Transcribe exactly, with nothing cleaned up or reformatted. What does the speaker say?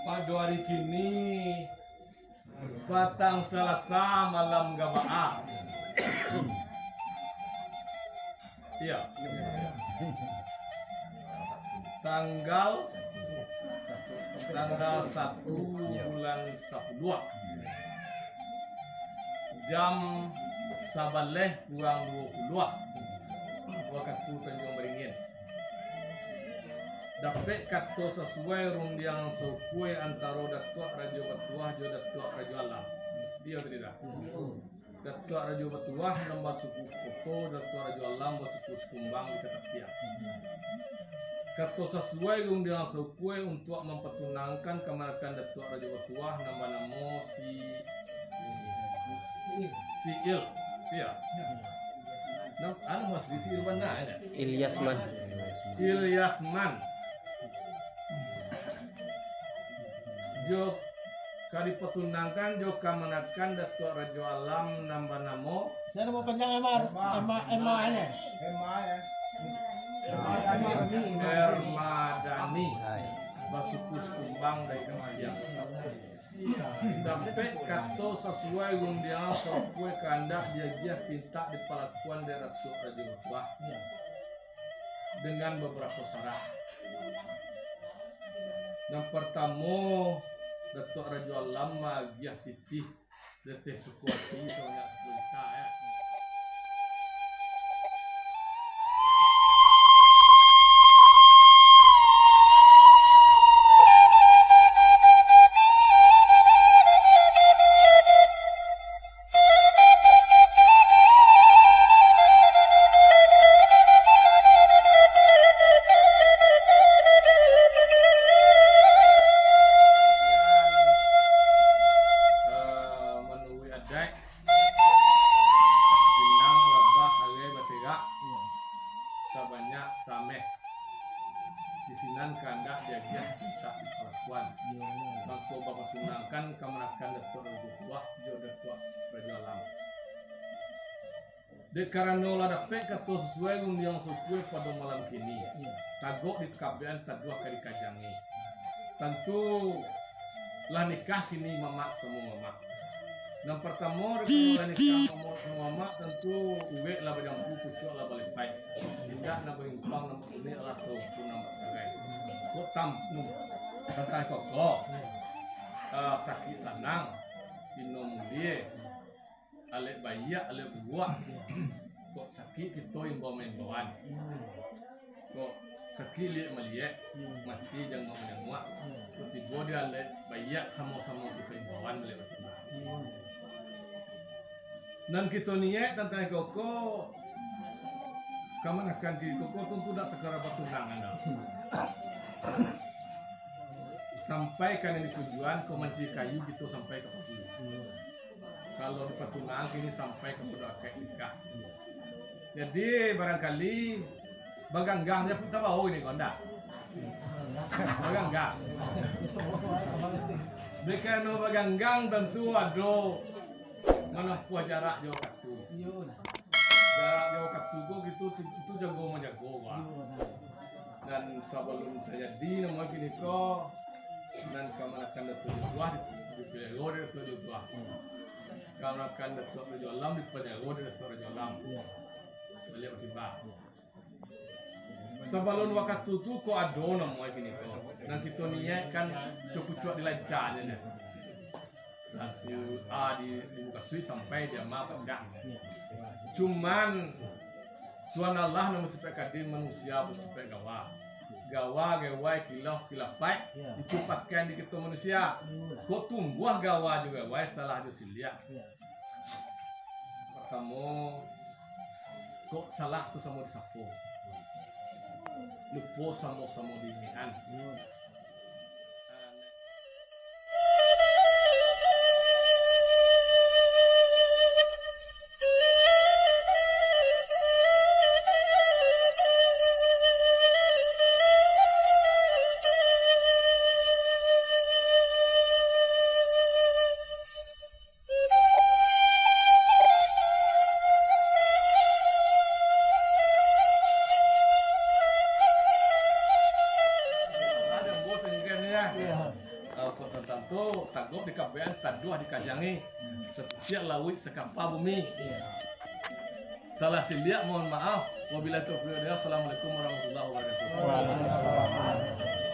Pado ari kini, patang Salasa malam Gamaa. Iyo. Tanggal, tanggal satu bulan sapuluah. Jam sabaleh kurang duo puluah. Wakatu Tanjuang Baringin. Dapek kato sasuai rundiang saukua antaro Datuak Rajo Batuah jo Datuak Rajo Alam. Iyo tadi dah. Datuak Rajo Batuah nan basuku Koto, Datuak Rajo Alam basuku Sikumbang di Katapiak. Kato sasuai rundiang saukua untuak mampatunangkan kamanakan Datuak Rajo Batuah nan banamo si, si Il. Iyo. Nan, anu, Mas, di si Il bana, ya? Ilyasman. Ilyasman. Jo ka dipatunangkan jo kamanakan Datuak Rajo Alam nan banamo Saya nama panjang Ema, Ema, Ema, Ema, ini. Ema, ya. Ema, Ema, Ema. Ermadani. Basuku Sikumbang dari Katapiak. Dapek kato sasuai rundiang saukua kandak diagiah pintak dipalakuan dek Datuak Rajo Batuah. Dengan babarapo syarat. Nan partamo, Datuak Rajo Alam maagiah pitih di ateh suku ati sabanyak sapuluah lita, ya. Eh, manuruik adaik, pinang labah arai baserak, sabanyak sameh. Di sinan kandak diagiah mintak dipalakuan. Mako, bapatunangkan kamanakan Datuak Rajo Batuah jo Datuak Rajo Alam. Dek karano lah dapek kato sasuai rundiang saukua pado malam kini, tagok di takabekan taduah ka dikajangi. Tantu lah nikah kini mamak samo mamak. Nan partamo, dek karano lah nikah mamak samo mamak, tantu uwek lah bajampu, pucuak lah balipaik. Indak nan bahimpang, nan bakunik, alah saumpu nan basarai. Kok tam-, tantang koko, ah, sakik sanang, pino mulie, alek baiak, alek buruak. Kok sakik kito imbau-maimbauan. Kok sakik liek maliek, mati janguak manyanguak. Kok tibo di alek baiak, samo-samo kito imbauan alek batua. Nan kito niaik tantang iko ko, kamanakan kito ko tantu dak sakadar batunangan doh. Sampai ka nan ditujuan, kok mancari kayu kito sampai ka pagi. Kalau di patunangan kini sampai ka pado akad nikah. Jadi, barangkali baganggang dia pun tabao ini ko, ndak? Baganggang. Dek karano baganggang, tantu ado manempuah jarak jo wakatu. Jarak jo wakatu ko, itu, itu jago manjago, Pak. Dan sabalun tajadi namo kini ko, nan kamanakan Datuak Rajo Batuah di-, dipajalo dek Datuak Rajo Batuah. Kamanakan Datuak Rajo Alam dipajalo dek Datuak Rajo Alam. Baliak batimbang. Sabalun wakatu tu ko ado namo kini ko, nan kito niaik kan cukuik-cukuik dilancarnyo. Satu A di, di muko suik sampai di ama pacah. Cuman, Tuhan Allah nan basipaik kadim, manusia basipaik gawa. Gawa, gawai, kilau, kilapai, itu pakaian di kito manusia. Kok tumbuah gawa jo gawai, salah jo siliak. Samo kok salah tu samo disapo. Lupo samo-samo diingekan. Ado bos enggan ya. Iya. Kalau kok santang tu, tagok di kabean, taduah di kajangi. Satiok lauik sakapa bumi. Iya. Salah siliak, mohon maaf. Wabillahi taufiq wal hidayah. Assalamualaikum warahmatullahi wabarakatuh. Waalaikumsalam.